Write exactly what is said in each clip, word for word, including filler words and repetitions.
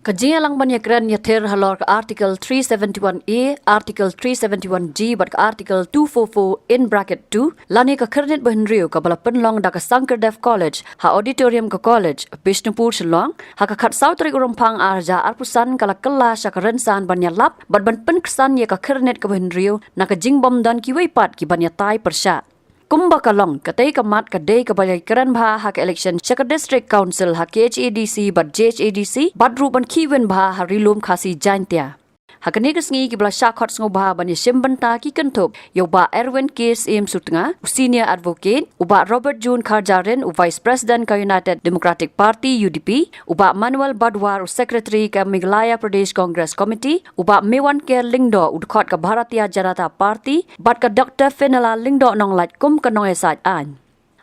Ka jingïalang ban ïakren ïathir halor ka Article three seventy-one A, Article three seventy-one G bad ka Article two four four in bracket two, lane ka khyrnit bahynriew kaba la pynlong da ka Sankardev College ha auditorium ka college, Bishnupur, Shillong, ha ka khatsaw tarik u Rymphang arhajar arphew san, ka la kylla sha ka rynsan ban ïalap bad ban pynksan ïa ka khyrnit kaba hynriew na ka jingbym don kiwei pat ki ban ïatai pyrshah. Kumba ka long, katei ka mat ka dei kaba la ïakren bha ha ka election sha ka District Council ha K H A D C bad J H A D C, bad ruh ban khih win bha ha Ri Lum Khasi Jaintia. Ha kane ka sngi kiba la shah khot sngewbha ban ïashim bynta ki kynthup ïa u Bah Erwin K Syiem Sutnga, u Senior Advocate, u Bah Robert June Kharjarin, u Vice President ka United Democratic Party, U D P, u Bah Manuel Badwar, u Secretary ka Meghalaya Pradesh Congress Committee, u Bah Mewanker Lyngdoh, u dkhot ka Bharatiya Janata Party, bad ka Doctor Fenella Lyngdoh Nonglait kum ka nongïasaid aiñ.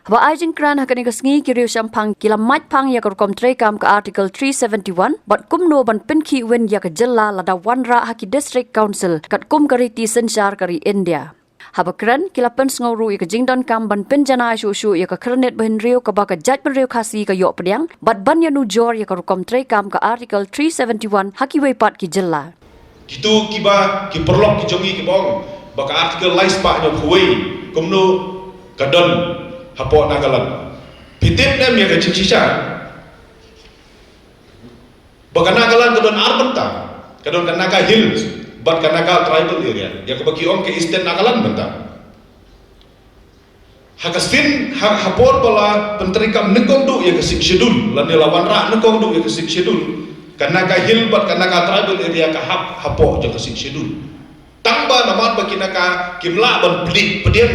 Haba ai jingkren ha kane ka sngi, ki riewshemphang ki la mait phang ïa ka rukom treikam ka Article three seventy-one, bad kumno ban pynkhih win ïa ka jylla lada wanrah ha ki District Council katkum ka riti synshar ka ri India. Haba kren, ki la pynsngew ruh ïa ka jingdonkam ban pynjanai shuh shuh ïa ka khyrnit bahynriew kaba ka jaitbynriew Khasi ka ïoh pdiang, bad ban ïanujor ïa ka rukom treikam ka Article three seventy-one ha kiwei pat ki jylla. Kito kiba, ki paralok ki jong ngi kiba ong ba ka Article lai spah hynñiewphew wei kumno ka don hapoh Nagaland. Phi tip ne em ïa ka jingshisha ba ka Nagaland ka don ar bynta, ka don ka Naga Hills bad ka Naga Tribal Area, ïa kaba ki ong ka Eastern Nagaland mynta. Ha ka sien, ha, ha por ba la pyntreikam nyngkong duh ïa ka Sixth Schedule, lane la wanrah nyngkong duh ïa ka Sixth Schedule, ka Naga Hill bad ka Naga Tribal Area ka hap hapoh jong ka Sixth Schedule. Tang ba namar ba ki Naga kim lah ban pdiang, pdiang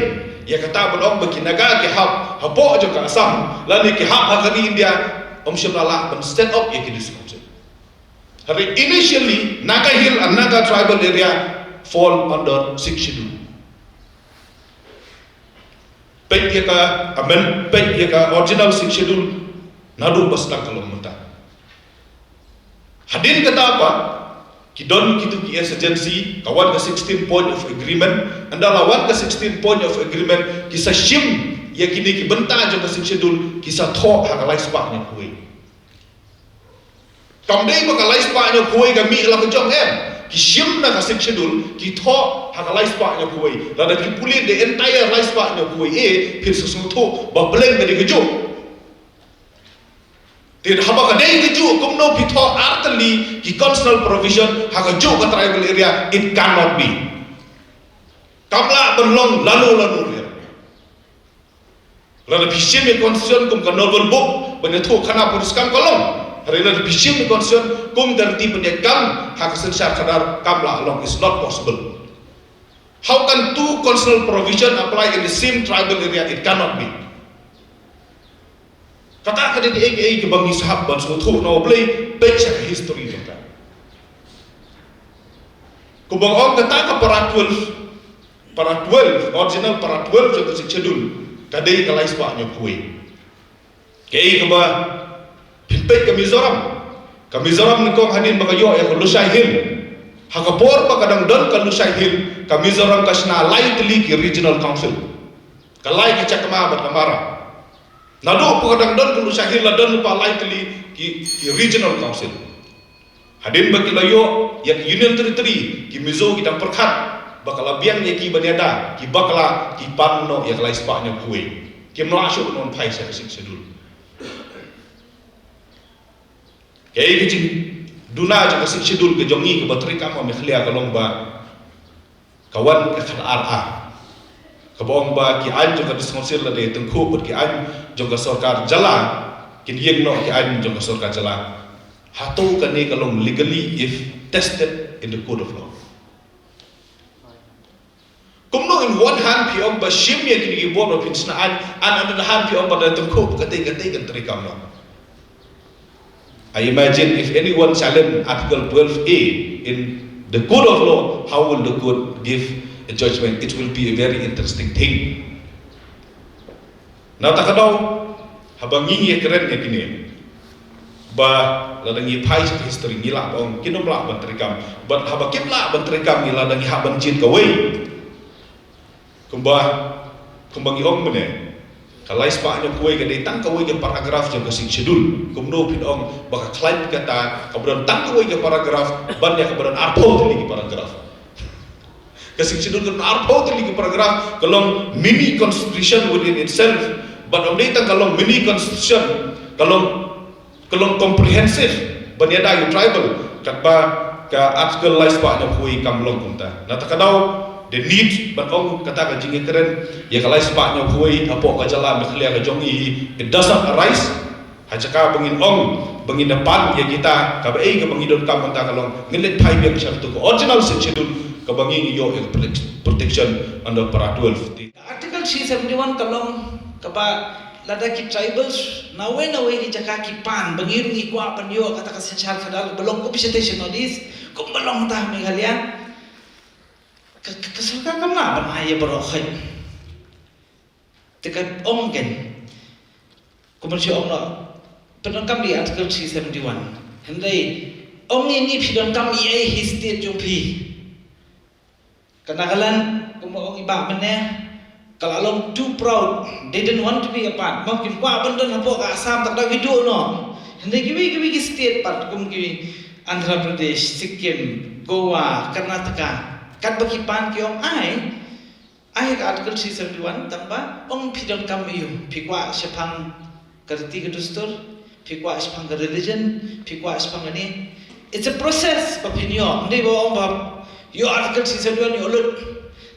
ïa kata ban ong ba ki Naga ki hap hapoh jong ka Assam, lane ki hap ha ka ri India, ym shym la lah ban stand up ïa ki District Council. Hynrei initially, Naga Hill and Naga Tribal Area fall under Sixth Schedule. Peit ïa ka amend, peit ïa ka original Sixth Schedule, naduh ba sdang ka long mynta. Hadien kata pat, ki don kito ki insurgency, ka wan ka sixteen point of agreement, ynda la wan ka sixteen point of agreement, ki sa shim ïa kine ki bynta jong ka Sixth Schedule, ki sa thoh ha ka lai spah hynñiewphew wei. Kam dei ba ka lai spah hynñiewphew wei ka mih la ka jong, em. Ki shim na ka Sixth Schedule, ki thoh ha ka lai spah hynñiewphew wei. Lada phi pule the entire lai spah hynñiewphew wei, eh, phin sa sngewthuh ba pleng ka dei kajuh. Te haba ka dei kajuh, kumno phi thoh artylli ki constitutional provision ha kajuh ka tribal area? It cannot be. Kam lah ban long lano lano ruh. Lada phi shim ïa constitution kum ka novel book ban ïathuh khana puriskam, ka long. Hynrei lada phi shim ïa constitution kum ka riti pynïaid kam ha ka synshar khadar, kam lah long, it's not possible. How can two constitutional provision apply in the same tribal area? It cannot be. Kata ka dei kaei kaei kaba ngi sa hap ban sngewthuh na U Blei, peit sha ka history jong ka. Kumba ong kata ka para twelve, para twelve, original para twelve jong ka Sixth Schedule, ka dei ka lai spah hynñiewphew wei. Kaei kaba phin peit ka Mizoram. Ka Mizoram nyngkong hadien ba ka ïoh ïa ka Lushai Hill. Ha ka por ba ka dang don ka Lushai Hill, ka Mizoram ka shna lai tylli ki regional council. Ka lai ka Chakma bad ka Mara. Naduh ba ka dang don ka Lushai Hill la don lypa lai tylli ki, ki regional council. Hadien ba ki la ïoh ïa ki Union Territory, ki Mizo ki dang pyrkhat ba ka la biang ïa ki ban ïada, ki bakla, ki pan noh ïa ka lai spah hynñiewphew wei. Kim lah shuh ban wan phai sha ka Sixth Schedule. Kaei ka jingduna jong ka Sixth Schedule ka jong ngi kaba treikam ha Meghalaya ka long ba ka wan ka khadar A, kaba ong ba ki aiñ jong ka District Council la dei tyngkhuh bad ki aiñ jong ka sorkar jylla, kin ïeng noh ki aiñ jong ka sorkar jylla. Hato kane ka long legally if tested in the court of law? Kumno in one hand phi ong ba shim ïa kine ki bor ba phin shna aiñ, and on the other hand phi ong ba da tyngkhuh katei katei kan treikam noh. I imagine if anyone challenge Article twelve A in the court of law, how will the court give a judgment? It will be a very interesting thing. Na kata ka daw, haba ngi ïakren ïa kine, ba lada ngi phai sha ka history ngi lah ban ong kim lah ban treikam. But haba kim lah ban treikam ngi, lada ngi hap ban jied kawei. Kumba, kumba ngi ong mynne, Ka lai spah hynñiewphew wei ka dei tang kawei ka paragraph jong ka Sixth Schedule. Kumno phin ong ba ka khlaiñ kata kaba don tang kawei ka paragraph ban ïa kaba don arphew tylli ki paragraph. Ka Sixth Schedule ka don arphew tylli ki paragraph, ka long mini constitution within itself. Bad ym dei tang ka long mini constitution, ka long ka long comprehensive ban ïada ïa u tribal, katba ka Article lai spah hynñiewphew wei kam long kumta. Na kata ka daw, the need ban ong kata ka jingïakren ïa ka lai spah hynñiewphew wei hapoh ka jylla Meghalaya ka jong ngi, it does not arise. Ha jaka ba ngin ong ba ngin da pan ïa kita, kaba ei kaba ngi donkam mynta ka long ngin leit phai biang sha katu ka original Sixth Schedule kaba ngi ngi ïoh ïa ka protect-, protection under para twelve. Article three seventy-one ka long kaba lada ki tribals nawei nawei ki jaka ki pan ba ngi ruh ngi kwah ban ïoh kata ka synshar khadar ba long kumba shatei sha North East, kumba long ha Meghalaya. Ka, ka, ka sorkar kam lah ban ai ïa baroh khoit. Te ka ong kein, kumba shu ong noh, pyndonkam ïa Article three seventy-one. Hynrei ong ïa ngi phi donkam ïa ei hi state jong phi. Ka Nagaland, kumba ong i bah mynne, ka la long too proud. They didn't want to be a part. Mo kim kwah ban don hapoh ka Assam, te ka daw ki duh noh. Hynrei kiwei kiwei ki state pat kum ki Andhra Pradesh, Sikkim, Goa, Karnataka, katba ki pan ki ong ai, ai ka Article three seventy-one, tangba ong phi donkam ïa u, phi kwah shaphang ka riti ka dustur, phi kwah shaphang ka religion, phi kwah shaphang kane. It's a process ba phin ïoh. Ym dei ba ong ba ïoh Article three seventy-one ïoh lut.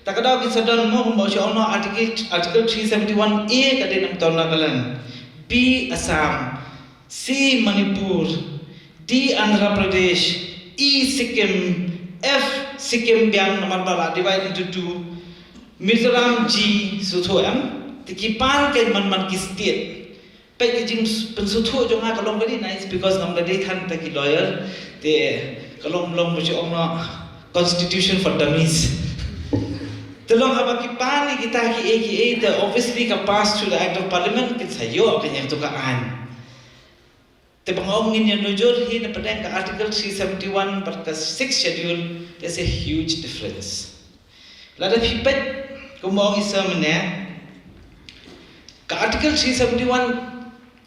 Ta ka daw ki sa don mo, kumba shu ong noh, Article, Article three seventy-one A ka dei namar Nagaland, B Assam, C Manipur, D Andhra Pradesh, E Sikkim, F Sikkim biang namar ba la divide into two, Mizoram, G, suthu em. Te ki pan kein man man ki state. Peit ka jingpynsuthu jong nga ka long very nice because ngam da dei than ta ki lawyer. Te ka long long ba shu ong noh constitution for dummies. Te long haba ki pan ïa kita kiei kiei, te obviously ka pass through the act of parliament, kin sa ïoh ka ïa katu ka aiñ. Te ba nga ong ngin ïa nujor hi na pdeng ka Article three seventy-one bad ka Sixth Schedule, there's a huge difference. Lada phi peit, kumba ong i sir mynne, ka Article three seventy-one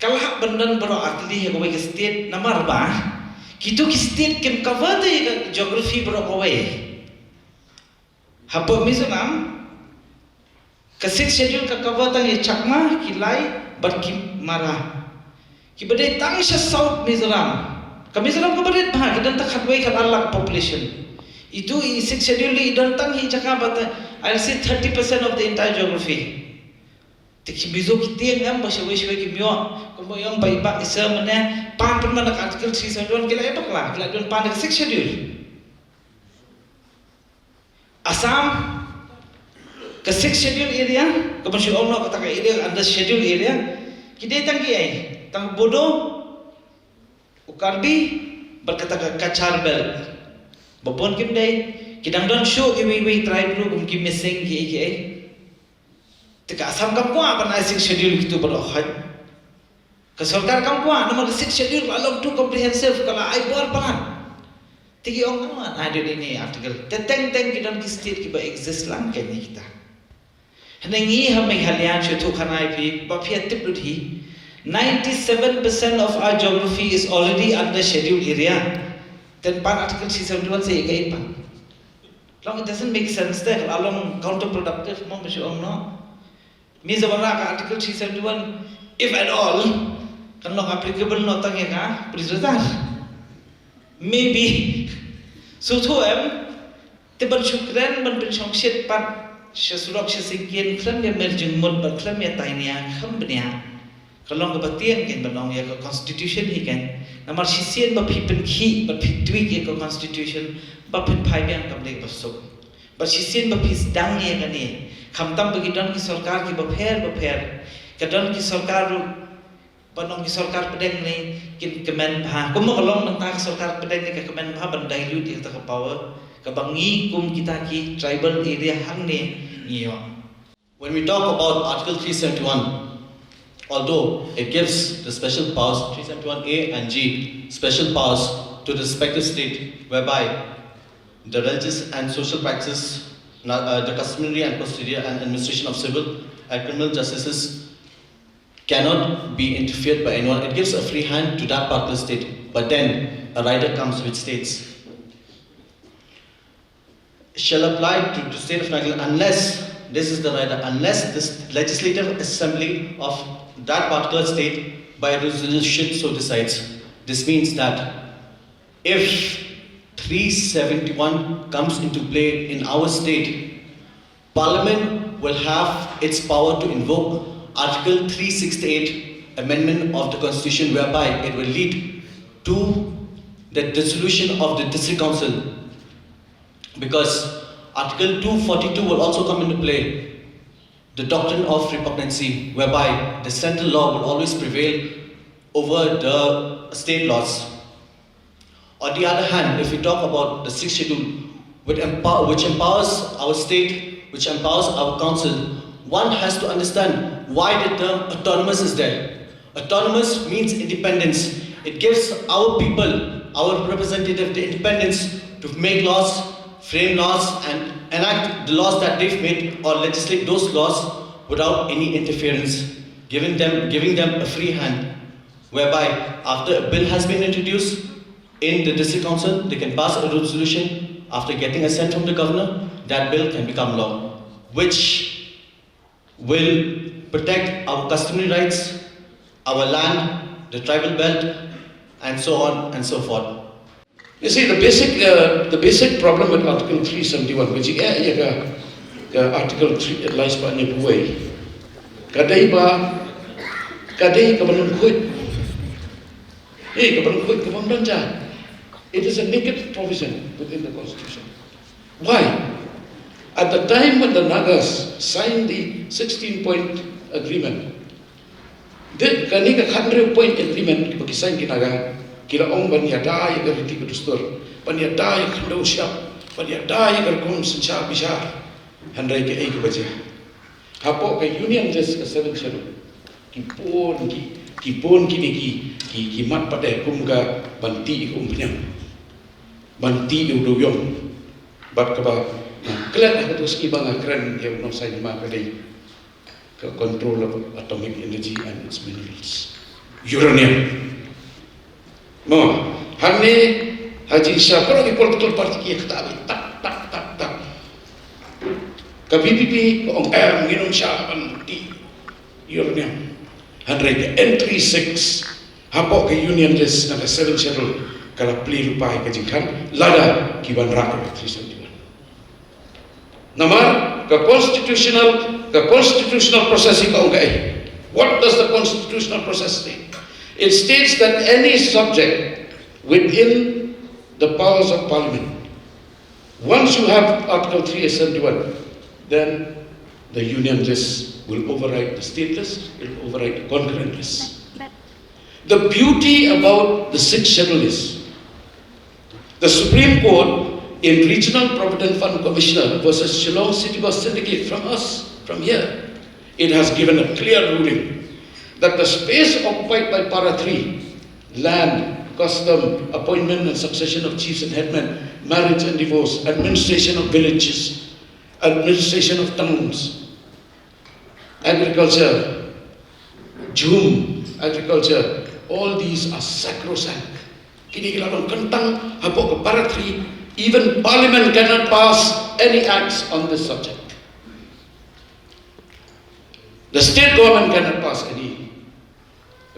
ka lah ban don baroh artylli ha kawei ka state, namar ba kitu ki state kim cover te ka geography baroh kawei. Hapoh Mizoram, ka Sixth Schedule ka cover tang ïa Chakma, ki Lai bad ki Mara. Kiba dei tang sha South Mizoram. Ka Mizoram kaba rit bha, ki don tang khatwei khatar lak population. Itu i Sixth Schedule i don tang hi jaka ba ta, I'll say thirty percent of the entire geography. Te ki Mizo ki tieng em ba shawei shawei kim ïoh, kumba ong ba i bah i sir mynne, pan pynban da ka Article three seventy-one ki la ïa bakla, ki la don pan da ka Sixth Schedule. Assam, ka Sixth Schedule area, kaba shu ong noh kata ka area under Schedule area, ki dei tang kiei, tang Bodo, u Karbi, bad kata ka Cachar Belt. Ba bun kim dei, ki dang don shuh kiwei kiwei tribe ruh kum ki Mising kiei kiei. Te ka Assam kam kwah ban ai Sixth Schedule kitu baroh khoit. Ka sorkar kam kwah, namar ka Sixth Schedule ka long too comprehensive, ka la ai bor palat. Te ki ong, "Oh, ai dei ne article." Te teng teng ki don ki state kiba exist lang kein ïa kita. Hynrei ngi ha Meghalaya, shu thuh khana ïa phi, ba phi ïa tip lut hi, ninety-seven percent of our geography is already under schedule area. Te pan Article three seventy-one sa ïa kaei pat? Long it doesn't make sense te, ka la long counterproductive mo, ba shu ong noh. Mynta ba la ka Article three seventy-one, if at all, kan long applicable noh tang ïa ka Police Bazar. Maybe. Shu thuh em, te ban shu kren, ban pynshongshit pat sha surok sha syngkien, khlem ïa mer jingmut bad khlem ïa tai nia, khlem bniah. Ka long kaba tieng kein ban ong ïa ka constitution hi kein. Namar shisien ba phi pynkhih bad phi tweak ïa ka constitution, ba phin phai biang kam dei ba suk. Bad shisien ba phi sdang ïa kane, khamtam ba ki don ki sorkar kiba pher ba pher, ka don ki sorkar ruh, ban ong ki sorkar pdeng ne kin kmen bha. Kumba ka long mynta ka sorkar pdeng ne ka kmen bha ban dilute ïa kata ka power kaba ngi kum kita ki tribal area hangne ngi ïoh. When we talk about Article three seventy-one, although it gives the special powers, three seventy-one A and G, special powers to the respective state, whereby the religious and social practices, na-, uh, the customary and procedure and administration of civil and criminal justices, cannot be interfered by anyone. It gives a free hand to that particular state. But then a rider comes which states, shall apply to the state of Nagaland unless, this is the rider, unless this legislative assembly of that particular state by resolution so decides. This means that if three seventy-one comes into play in our state, Parliament will have its power to invoke Article three sixty-eight amendment of the Constitution, whereby it will lead to the dissolution of the District Council, because Article two forty-two will also come into play, the doctrine of repugnancy, whereby the central law will always prevail over the state laws. On the other hand, if we talk about the sixth schedule, which, empower, which empowers our state, which empowers our council, one has to understand why the term autonomous is there. Autonomous means independence. It gives our people, our representative, the independence to make laws, frame laws, and enact the laws that they've made or legislate those laws without any interference, giving them, giving them a free hand, whereby after a bill has been introduced in the district council, they can pass a resolution after getting assent from the governor, that bill can become law, which will protect our customary rights, our land, the tribal belt, and so on and so forth. You see, the basic, uh, the basic problem with Article three seventy-one, which is, eh, eh, ka, ka Article three, eh, lies pa ni buai. Ka dei ba, ka dei ka ban khuid. Eh, ka ban khuid, ka ban banja. It is a naked provision within the Constitution. Why? At the time when the Nagas signed the sixteen-point agreement, de, kane ka khathynriew point agreement ba ki sign ki Naga, ki la ong ban ïada ïa ka riti ka dustur, ban ïada ïa ka khyndew shyiap, ban ïada ïa ka rukom synshar bishar. Hynrei kaei kaba jia? Hapoh ka Union List ka seven schedule, ki bun ki, ki bun kine ki, ki, ki mat pat de kum ka ban tih ïa ka umphniang, ban tih ïa u dewïong. Bad kaba nga klet ha kato ka sngi ba nga kren ïa u nongshai hima ka dei ka control of atomic energy and its minerals, uranium. Mo, hangne ha jingshisha baroh ki political party ki ïa ktah beit tak tak tak tak. Ka V P P ka ong em, ngin ym shah ban tih uranium. Hynrei ka entry six hapoh ka Union List na ka seven schedule ka la plie lypa ïa ka jingkhang lada ki wanrah ïa ka three seventy-one. Namar ka constitutional, ka constitutional process hi ka ong kaei? What does the constitutional process state? It states that any subject within the powers of Parliament, once you have Article three seventy-one, then the Union List will override the state list, it will override the concurrent list. The beauty about the sixth schedule is the Supreme Court in Regional Provident Fund Commissioner versus Shillong City Bus Syndicate, from us, from here, it has given a clear ruling that the space occupied by Para three, land, custom, appointment and succession of chiefs and headmen, marriage and divorce, administration of villages, administration of towns, agriculture, jhum, agriculture, all these are sacrosanct. Kine ki la long kyntang hapoh ka Para three, even Parliament cannot pass any acts on this subject. The state government cannot pass any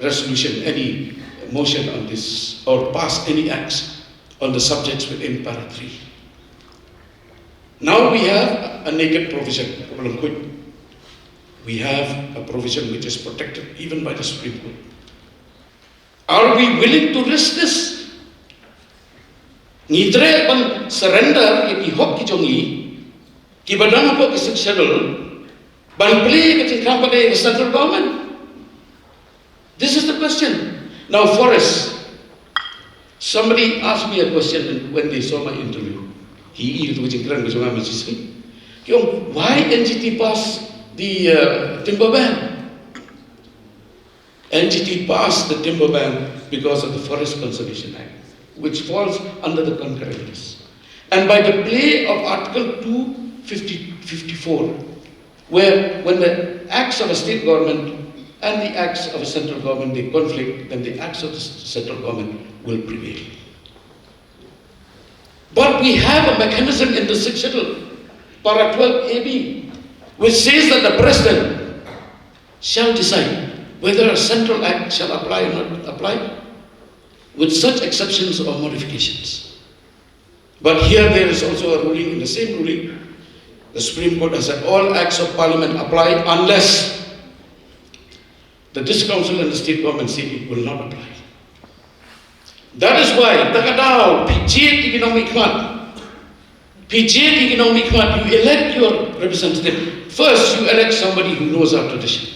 resolution, any motion on this, or pass any acts on the subjects within Para three. Now we have a naked provision, ka ba lyngkhuid. We have a provision which is protected even by the Supreme Court. Are we willing to risk this? Ngi treh ban surrender ïa ki hok ki jong ngi, ki ba dang hapoh ki sixth schedule, ban plie ka jingkhang pat de ïa ka central government? This is the question. Now, forest. Somebody asked me a question when they saw my interview. Ki i ïa ka jingkren ka jong nga mynta ka sngi. Ki ong, why N G T pass the, uh, timber ban? N G T passed the timber ban because of the Forest Conservation Act, which falls under the concurrent list. And by the play of Article two fifty, fifty-four, where when the acts of a state government and the acts of a central government, they conflict, then the acts of the s- central government will prevail. But we have a mechanism in the Sixth Schedule, para twelve A B, which says that the president shall decide whether a central act shall apply or not apply, with such exceptions or modifications. But here there is also a ruling, in the same ruling, the Supreme Court has said all acts of parliament apply unless the district council and the state government say it will not apply. That is why, ta ka daw, phi jied ïa ki nongmihkhmat. Phi jied ïa ki nongmihkhmat, you elect your representative. First, you elect somebody who knows our tradition,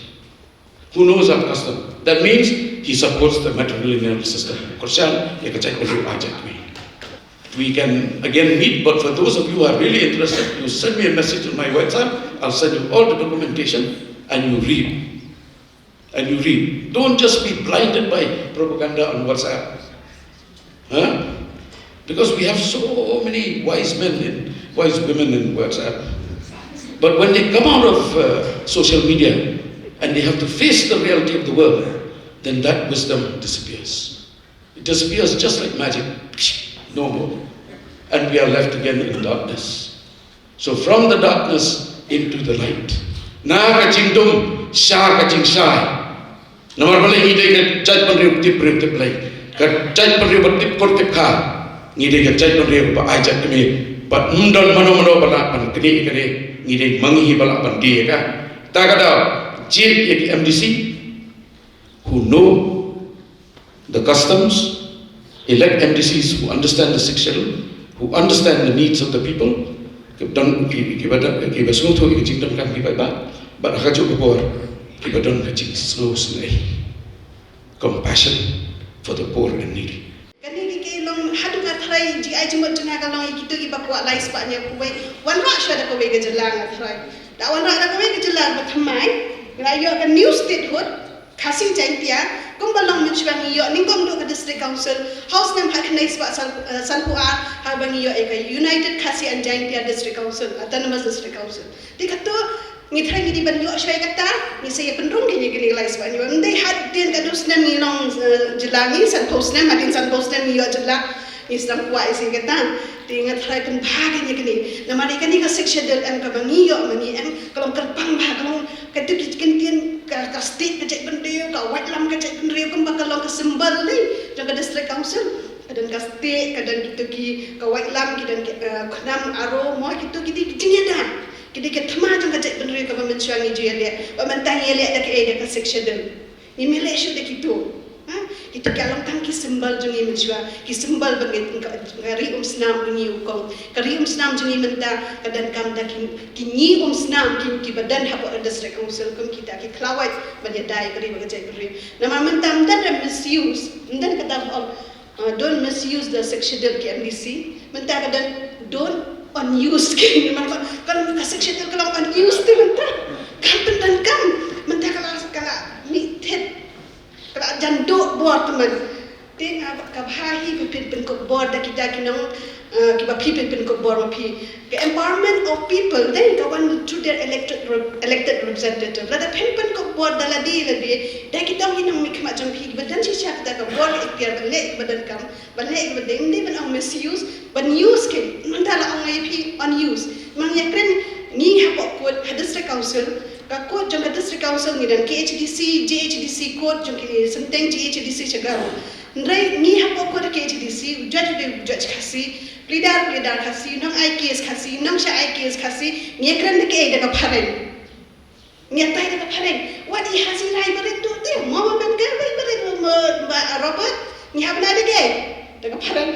who knows our custom. That means he supports the matrilineal system. Kyrshan ïa ka jaitbynriew, ai jait kmie. We can again meet, but for those of you who are really interested, you send me a message on my WhatsApp. I'll send you all the documentation and you read. And you read. Don't just be blinded by propaganda on WhatsApp. Huh? Because we have so many wise men and wise women in WhatsApp. But when they come out of uh, social media and they have to face the reality of the world, then that wisdom disappears. It disappears just like magic. No more. And we are left again in darkness. So from the darkness into the light. Na ka jingdum sha ka jingshai. Namar balei ngi dei ka jaitbynriew tip briew tip Blei. Ka jaitbynriew ba tip kur tip kha. Ngi dei ka jaitbynriew ba ai jait kmie. Bad ym don mano mano ba lah ban knieh ïa ka dei. Ngi dei ma ngi hi ba lah ban die ïa ka. Ta ka daw, jied ïa ki M D C who know the customs, elect M D Cs who understand the Sixth Schedule, who understand the needs of the people, ki ba don, ki, ki ba don, ki ba sngewthuh ïa ka jingdonkam ki paidbah, bad ha kajuh ka por, ki ba don ka jingsngewsynei, compassion for the poor and needy. Kane ka long haduh nga tharai jingai jingmut jong nga ka long ïa kito kiba kwah lai spah hynñiew phew wei. Wanrah shuwa da kawei ka jylla nga tharai. Da wanrah da kawei ka jylla ba thymmai, nga ïoh ka new statehood, Khasi Jaintia, kumba long mynshuwa ngi ïoh nyngkong duh ka District Council, ha u snem khatkhyndai spah san, eh, sanphew ar, haba ngi ïoh ïa ka United Khasi and Jaintia District Council, Autonomous District Council. Te kato, ngi tharai ngi dei ban ïoh shuwa ïa kata, ngi sa ïa pynrung kine kine ki lai spah hynñiew. Ym dei hadien katno snem ngi long, eh, jylla ngi, sanphew snem, hadien sanphew snem ngi ïoh jylla, ngi sdang kwah ïa kata. Te nga tharai pynbha kane kane. Namar ïa kane ka Sixth Schedule em kaba ngi ïoh ma ngi em, ka long kyrpang bha, ka long kato ki kyntien ka, ka stick ka jaitbynriew, ka waitlam ka jaitbynriew, kumba ka long ka symbol ne jong ka District Council. Ka don ka stick, ka don kito ki, ka waitlam, ki don ki, eh, khnam, arrow, mo kito ki dei ki jingïada. Ki dei ki thma jong ka jaitbynriew kaba mynshuwa ngi ju ïaleh. Bad mynta ngi ïaleh da kaei, da ka Sixth Schedule. Ngim ïaleh shuh da kito. Ha? Kito ki long tang ki symbol jong ngi mynshuwa. Ki symbol ba ngi, ka, ka ri umsnam jong ngi u kong. Ka ri umsnam jong ngi mynta ka donkam da ki, ki ngi umsnam ki, kiba don hapoh ka District Council kum kita ki khlawait ban ïada ïa ka ri bad ka jaitbynriew. Namar mynta ym don re misuse, ym don kata ba ong, uh, don't misuse the Sixth Schedule ki M D C. Mynta ka don don't unuse ki. Namar ka, ka Sixth Schedule ka long unuse te mynta. Kam pyndonkam. Mynta ka la, ka la mih thied. Ka la jan duh bor te man. Te nga ba ka bha hi phi pynkup bor da kita ki nong, eh, kiba phi pynkup bor ma phi. Ka empowerment of people, then ka wan through their elected rep-, elected representative. Lada phi pynkup bor da lade lade, da ki dong ki nongmihkhmat jong phi, kiba don shisha kata ka bor ka iktiar ban leh kiba donkam, ban leh kiba dei, ym dei ban ong misuse, ban use ki, mynta la ong ïa phi unuse. Ngi ïakren ngi hapoh court, ha District Council, ka court jong ka District Council ngi don K H D C, J H D C court jong ki synteng J H D C sha Garo. Hynrei ngi hapoh court K H D C, u judge u dei u judge Khasi, pleader pleader Khasi, nong ai case Khasi, nong shah ai case Khasi, ngi ïakren da kaei, da ka phareng. Ngi ïatai da ka phareng. Wat i Hasi rai barit tu te, mo ma ban ka rai barit mo ma Robert, ngi hap ban ai da kaei, da ka phareng.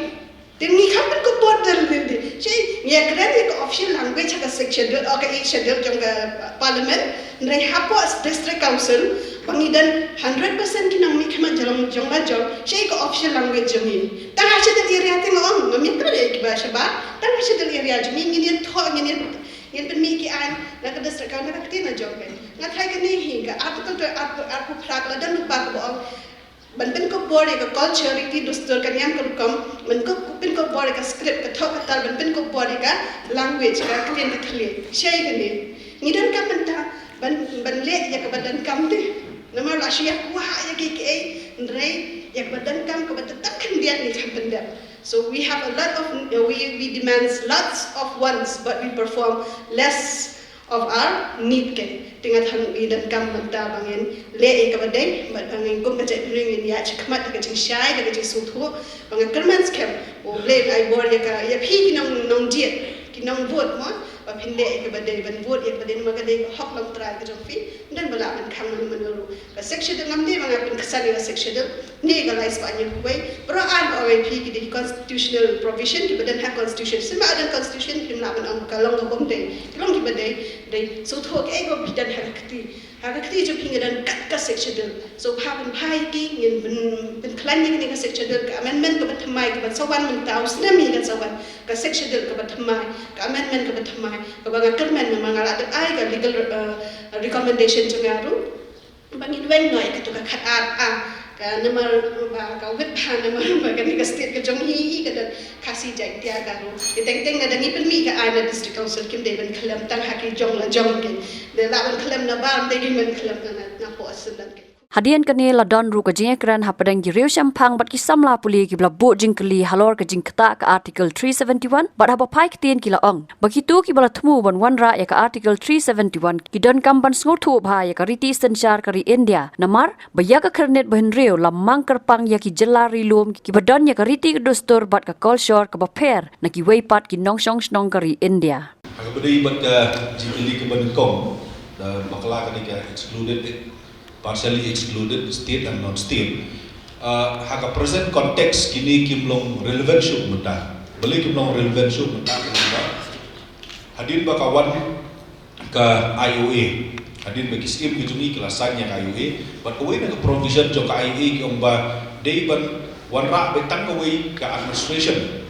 Te ngi kham pynkup bor da lade. Shi ngi ïakren ïa ka official language ha ka Sixth Schedule, oh, ka Eighth Schedule jong ka Parliament. Hynrei hapoh District Council ba ngi don hundred percent ki nongmihkhmat jong, jong la jong, shi ka official language jong ngi. Tang ha Schedule Area te nga ong, ngam ïakren ïa kiba shabar. Tang ha Schedule Area jong ngi, ngin ïathoh, ngin ïa, ngin pynmih ki aiñ na ka District Council, na ka ktien la jong ka. Nga tharai kane hi ka Article twe, Article, Article phra ka la don lypa kaba ong ban pynkup bor ïa ka culture, riti dustur, ka niam ka rukom, ban kup, pynkup bor ïa ka script, ka thoh ka tar, ban pynkup bor ïa ka language, ka ktien ka thylliej. Shai kane. Ngi donkam mynta ban, ban leh ïa kaba donkam te. Namar Shu ïa kwah ïa kiei kiei, hynrei ïa kaba donkam, kaba tep tep khyndiat ngi khlem pyndep. So we have a lot of, uh, we, we demands lots of wants, but we perform less of our need. Te nga tharai ngi donkam mynta ba ngin leh ïa kaba dei, bad ba ngin kum ka jaitbynriew ngin ïaid shakhmat da ka jingshai, da ka jingsngewthuh, ba nga kyrmen skhem, U Blei un ai bor ïa ka, ïa phi ki nong, nongjied, ki nongvote mo, ba phin leh ïa kaba dei, ban vote ïa kaba dei, namar ka dei ka hok longtrai ka jong phi, ym don ba lah ban khang mano mano ruh. Ka Sixth Schedule ngam dei ba nga pynksan ïa ka Sixth Schedule, ne ka lai spah hynñiew phew wei, baroh arngut, ong ïa phi, ki dei constitutional provision, kiba don ha constitution, shisien ba don constitution, phim lah ban ong ka long ka bym dei, ki long kiba dei, dei, sngewthuh kaei ba phi don ha ka kti. Ha ka kti jong phi ngi don kat ka Sixth Schedule. So bha ban bha ïa ki, ngin pyn, pynkhlaiñ ïa kane ka Sixth Schedule, ka amendment kaba thymmai kaba sa wan mynta u snem hi kan sa wan. Ka Sixth Schedule kaba thymmai, ka amendment kaba thymmai, kaba nga kyrmen namar nga la dep ai ka legal, uh, recommendation jong nga ruh. Ba ngin weng noh ïa kato ka khatar A, ka namar ba ka wit bha namar ba kane ka state ka jong ngi hi ka don Khasi Jaintia Garo. Ki teng teng lada ngi pynmih ka aiñ na District Council kim dei ban khlem tang ha ki jong la jong ki. Dei lah ban khlem na bar, dei ki ban khlem na, na, na po asen dan ki. Hadien kane la don ruh ka jingïakren hapdeng ki riewshemphang bad ki samla pule kiba la buh jingkylli halor ka jingktah ka Article three seventy-one, bad haba phai ktien ki la ong ba kito kiba la thmu ban wanrah ïa ka Article three seventy-one ki donkam ban sngewthuh bha ïa ka riti synshar ka ri India, namar ba ïa ka khyrnit ba hynriew la mang kyrpang ïa ki jylla ri lum kiba don ïa ka riti ka dustur bad ka kolshor kaba pher na kiwei pat ki nongshong shnong ka ri India. Ha kaba dei bad ka jingkylli kaba nyngkong, da bakla ka dei ka excluded, partially excluded, state and non-state. Uh, ha ka present context kine kim long relevant shuh mynta. Balei kim long relevant shuh mynta? Ka dei ba hadien ba ka wan ka I O A, hadien ba ki Syiem ki jong ngi ki la sign ïa ka I O A, bad kawei na ka provision jong ka I O A ki ong ba dei ban wanrah beit tang kawei ka administration.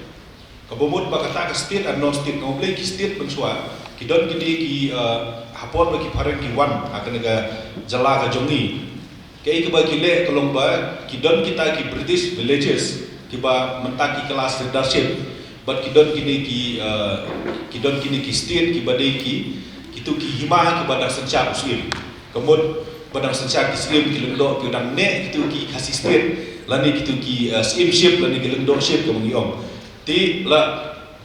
Kaba mut ba kata ka state and non-state, nga ong balei ki state mynshuwa, ki don kine ki, uh, ha por ba ki phareng ki wan ha kane ka jylla ka jong ngi. Kaei kaba ki leh ka long ba ki don kita ki British villages kiba mynta ki kylla sirdarship, bad ki don kine ki, uh, ki don kine ki state kiba dei ki, kito ki hima kiba dang synshar u Syiem. Ka mut ba dang synshar ki Syiem, ki Lyngdoh, ki dang neh kito ki Khasi State lane kito ki, uh, Syiemship lane ki Lyngdohship kaba ngi ong. Te la,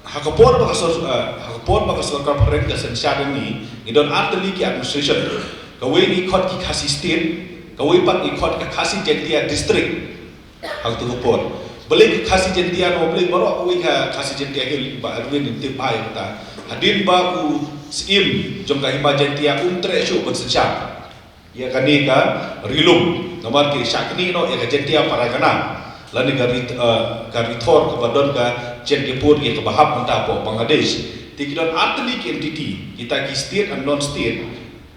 ha ka por ba ka sor-, eh, ha ka por ba ka sorkar phareng ka synshar ïa ngi, ngi don artylli ki administration. Kawei ngi khot ki Khasi State, kawei pat ngi khot ka Khasi Jaintia District. Ha kato ka por. Balei ka Khasi Jaintia, namar balei baroh kawei ka Khasi Jaintia Hills, Bah Erwin yn tip bha ïa kata. Hadien ba u Syiem jong ka Hima Jaintia um treh shuh ban synshar ïa kane ka ri lum, namar ki shah knieh noh ïa ka Jaintia Pargana lane ka ri, eh, ka ri thor kaba don ka Jaintiapur ïa kaba hap mynta hapoh Bangladesh. Te ki don artylli ki entity, kita ki state and non-state.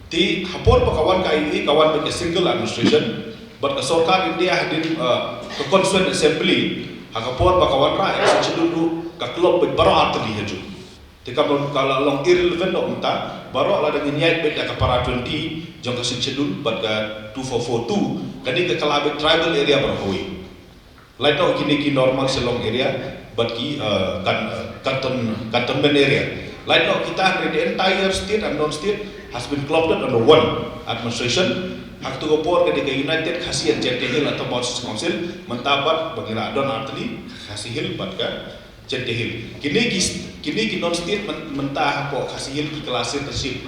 Te ha por ba ka wan ka I O A, ka wan bad ka single administration, bad ka sorkar India hadien, eh, ka constituent assembly, ha ka por ba ka wanrah ïa ka Sixth Schedule ruh, ka klop bad baroh artylli ha ju. Te ka long, ka la long irrelevant noh mynta, baroh lada ngin ïaid beit da ka para twenty jong ka Sixth Schedule bad ka two four four two, ka dei ka kylla beit tribal area baroh kawei. Lait noh kine ki Normal Shillong area bad ki, eh, kan-, eh, canton-, cantonment area. Lait noh kita, hynrei the entire state and non-state has been clubbed under one administration. Ha kato ka por ka dei ka United Khasi and Jaintia Hills Autonomous Council, mynta pat ba ngi la don artylli, Khasi Hills bad ka Jaintia Hills. Kine ki, kine ki non-state myn-, mynta hapoh Khasi Hills ki kylla sirdarship.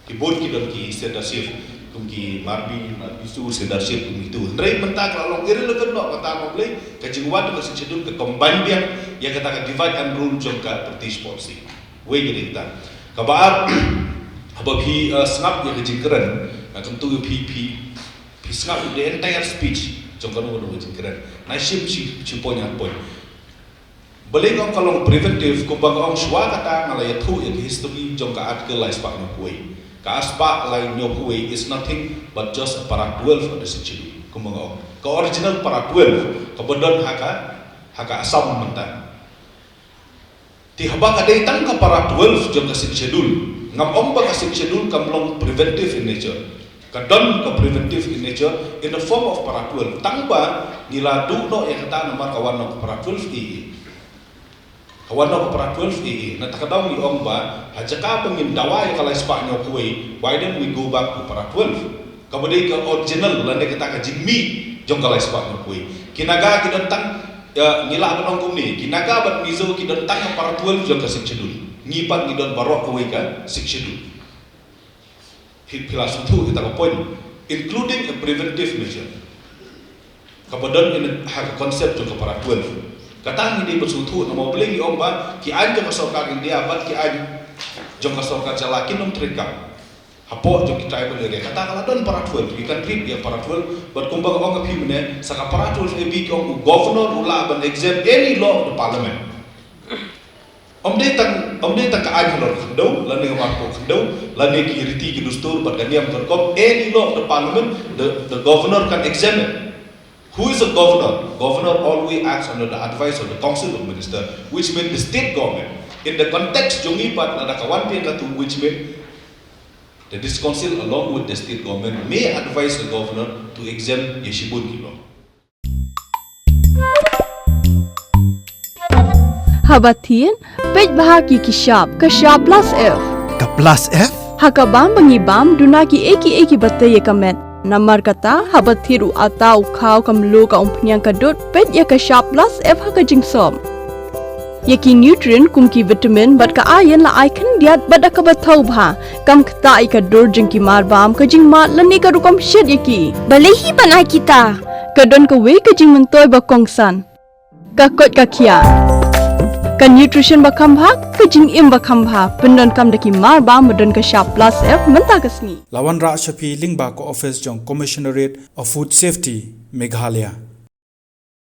Ki bun ki don ki sirdarship, kum ki Marbi, Marbi Sur sirdarship kum itu. Hynrei mynta ka la long irrelevant noh kata, namar balei, ka jingwan ka Sixth Schedule ka combine biang ïa kata ka divide and rule jong ka British policy. Wei ka dei kata. Kaba ar, haba phi, eh, sngap ïa ka jingkren, eh, kumta phi, phi, phi sngap ïa the entire speech jong kano kano ka jingkren. Nga shim shi, shi point, ar point. Balei nga ong ka long preventive, kumba nga ong shuwa kata nga la ïathuh ïa ka history jong ka Article lai spah hynñiew phew wei. Ka ar spah lai hynñiew phew wei is nothing but just a para twelve of the Sixth Schedule. Kumba nga ong, ka original para twelve kaba don ha ka, ha ka Assam mynta. Te haba ka dei tang ka para twelve jong ka Sixth Schedule, ngam ong ba ka Sixth Schedule kam long preventive in nature. Ka don ka preventive in nature in the form of para twelve. Tang ba ngi la duh noh ïa kata namar ka wan noh ka para twelve A A. Ka wan noh ka para twelve A A. Na kata ka daw ngi ong ba ha jaka ba ngin dawa ïa ka lai spah hynñiew phew wei, why don't we go back to para twelve? Kaba dei ka original lane kata ka jingmih jong ka lai spah hynñiewphew wei. Ki Naga ki don tang, eh, ngi lah ban ong kumne, ki Naga bad Mizo ki don tang ka para twelve jong ka Sixth Schedule. Ngi pat ngi don baroh kawei ka Sixth Schedule. Phi, phi la sngewthuh kita ka point, including a preventive measure. Kaba don in ha ka concept jong ka para twelve. Kata ngi dei ban sngewthuh namar balei ngi ong ba ki aiñ jong ka sorkar India bad ki aiñ jong ka sorkar jylla kin ym treikam hapoh jong ki tribal area. Kata ka la don para twelve, ki kan treat ïa para twelve, bad kumba nga ong ha phi mynne, sa ka para twelve A B ki ong u governor u lah ban exempt any law of the parliament. Ym dei tang, ym dei tang ka aiñ halor ka khyndew, lane ka marpoh khyndew, lane ki riti ki dustur bad ka niam ka rukom, any law of the parliament, the, the governor can exempt it. Who is a governor? Governor always acts under the advice of the Council of Minister, which means the state government. In the context jong ngi pat, lada ka wan biang katu, which means the District Council along with the state government may advise the governor to exempt ïa shibun ki law. Haba thied, peit bha ki ki shap, ka shap plus F. Ka plus F? Ha ka bam ba ngi bam, duna ki ei ki ei ki ba tei ïa ka met. Namar kata, haba thied u atta u khaw ka mluh ka umphniang ka dud, peit ïa ka shap plus F ha ka jingsop. Ïa ki nutrient kum ki vitamin bad ka iron la ai khyndiat bad da kaba thaw bha. Kam ktah ïa ka dur jong ki mar bam, ka jingmad lane ka rukom shet ïa ki. Balei hi ban ai kita? Ka don kawei ka jingmyntoi ba kongsan. Ka koit ka khiah. Ka nutrition ba kham bha, ka jingim ba kham bha. Pyndonkam da ki mar bam ba don ka shap plus F mynta ka sngi. La wanrah sha phi lyngba ka office jong Commissionerate of Food Safety, Meghalaya.